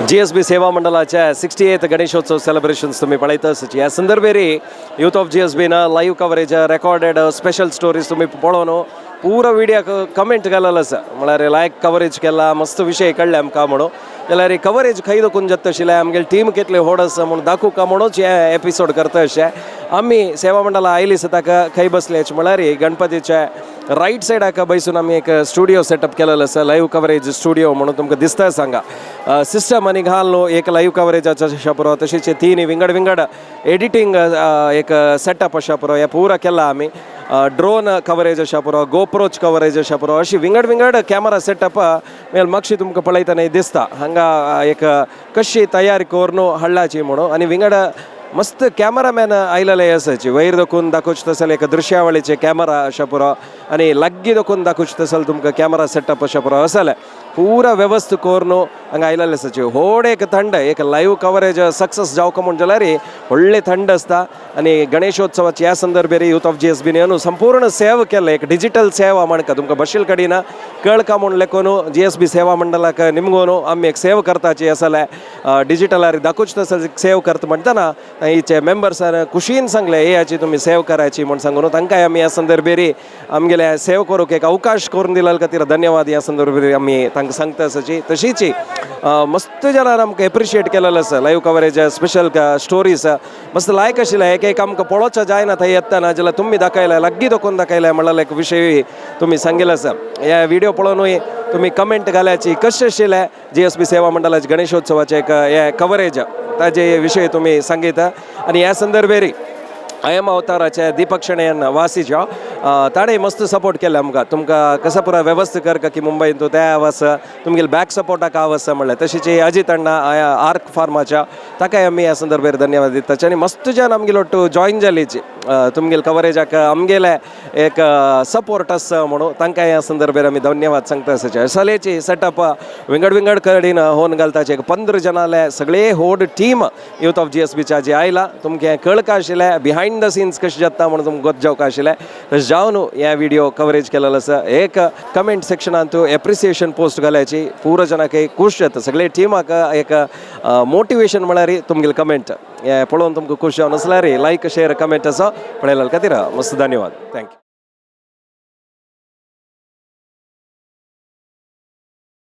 GSB सेवा मंडळाच्या 68th Ganeshotsav celebrations तुम्ही पळयत. ह्या संदर्भेरी यूथ ऑफ जीएसबीन live coverage, recorded special stories तुम्ही पळोवन पुरो विडियोक कमेंट घालल आसा. म्हळ्यार लायक कवरेज केला, मस्त विशय कळ्ळे आमकां म्हणून. जाल्यार कवरेज खंय दोकून जाता आशिल्लें, आमगेले टीम कितली व्हड आसा म्हूण दाखोवका म्हणूच हे एपिसोड करता. अशें आमी सेवा मंडळा आयली ताका खंय बसले म्हळ्यार गणपतीच्या रायट सायडाक बैसून आमी एक स्टुडिओ सेटअप केलेलो आसा. लायव्ह कवरेज स्टुडिओ म्हणून तुमकां दिसता. सांगा सिस्टम आनी घाल एक लायव्ह कवरेजाचो आसा पुरो, तशीच तीन विंगड विंगड एडिटींग एक सेटअप आसा पुरो. हे पुरा केला आमी. ड्रोन कवरेज आसा पुरो, गोप्रोच कवरेज आसा पुरो, अशी विंगड विंगड कॅमेरा सेटअप मेल मागशी तुमकां पळयतना दिसता. हांगा एक कशी तयारी करून हाडलाची म्हणून आनी विंगड मस्त कॅमेरामॅन आयलेले आसाची. वयर दाखोवन दाखोवचें तसले एक दृश्यावळीचे कॅमेरा अशा पुरो आनी लागीं दाखोवन दाखोवचें तसले तुमकां कॅमेरा सेटअप अशा पुरो. असले पुरा व्यवस्था करून हांगा आयलेले आसाची. व्हड एक थंड एक लायव्ह कवरेज सक्सेस जावका म्हूण जाल्यार व्हडलें थंड आसता. आनी गणेशोत्सवाच्या ह्या संदर्भेर यूथ ऑफ जीएसबीन न्हू संपूर्ण सेवा केल्लें, एक डिजिटल सेवा म्हणका. तुमकां बशील कडेन कळका म्हूण लेखून जीएसबी सेवा मंडळाक निमगोन आमी एक सेवा करताची आसले डिजिटलार दाखोवचें तसलें सेव करता म्हणटना हिचे मेंबर्सान खुशीन सांगलें, हे हाची तुमी सेव करायची म्हूण सांगून. तांकांय आमी ह्या संदर्भेर आमगेले सेव करूंक एक अवकाश करून दिल्या खातीर धन्यवाद ह्या संदर्भेर आमी तांकां सांगता आसाची. तशीच मस्त जाणां आमकां एप्रिशिएट केलेलो आसा. लायव्ह कवरेज, स्पेशल स्टोरीज मस्त लायक आशिल्लें. एक एक आमकां पळोवचें जायना थंय येतना, जाल्यार तुमी दाखयलें, लागीं दाखोवन दाखयलें म्हणल्यार एक विशय तुमी सांगिल्लो आसा. हे व्हिडिओ पळोवनूय तुमी कमेंट घाल्याची, कशें आशिल्लें जीएसबी सेवा मंडळाचे गणेशोत्सवाचें एक हे कवरेज, ताजे विशय तुमी सांगिता. आनी ह्या संदर्भेर I am अवताराचे दीपक शणैन वासीच्या ताणें मस्त सपोर्ट केले आमकां. तुमकां कसं पुरा व्यवस्था कर की मुंबईन तूं त्या आवास तुमगेले बॅक सपोर्टाक आवास म्हणलें. तशीच अजित अण्णा आर्क फार्माच्या, ताकाय आमी ह्या संदर्भार धन्यवाद दिता. आनी मस्त जन आमगेलो ಒಟ್ಟು ಜಾಯಿन जालीची तुमगेले कवरेजाक आमगेले एक सपोर्ट आसा म्हणून तांकां ह्या संदर्भार आमी धन्यवाद सांगता. आसाचे सलेची सेटअप विंगड विंगड कडेन होवन घालताचे. एक 15 जणांले सगळे होड टीम यूथ ऑफ जीएसबीच्या जे आयला, तुमकां कळका आशिल्लें बिहायंड the scenes कशें जाता म्हणून तुमकां गोत जावका आशिल्लें. तशें जावन हे व्हिडिओ कवरेज केलेलो आसा. एक कमेंट सेक्शनान तूं एप्रिसिएशन पोस्ट घाल्याची, पुरो जणांक खूश जाता. सगळे टिमाक एक मोटिवेशन म्हळ्यार तुमगेले कमेंट. हे पळोवन तुमकां खूश जावन आसल्यार लायक, शेअर, कमेंट आसा. पळयल्या खातीर मस्त धन्यवाद. Thank you.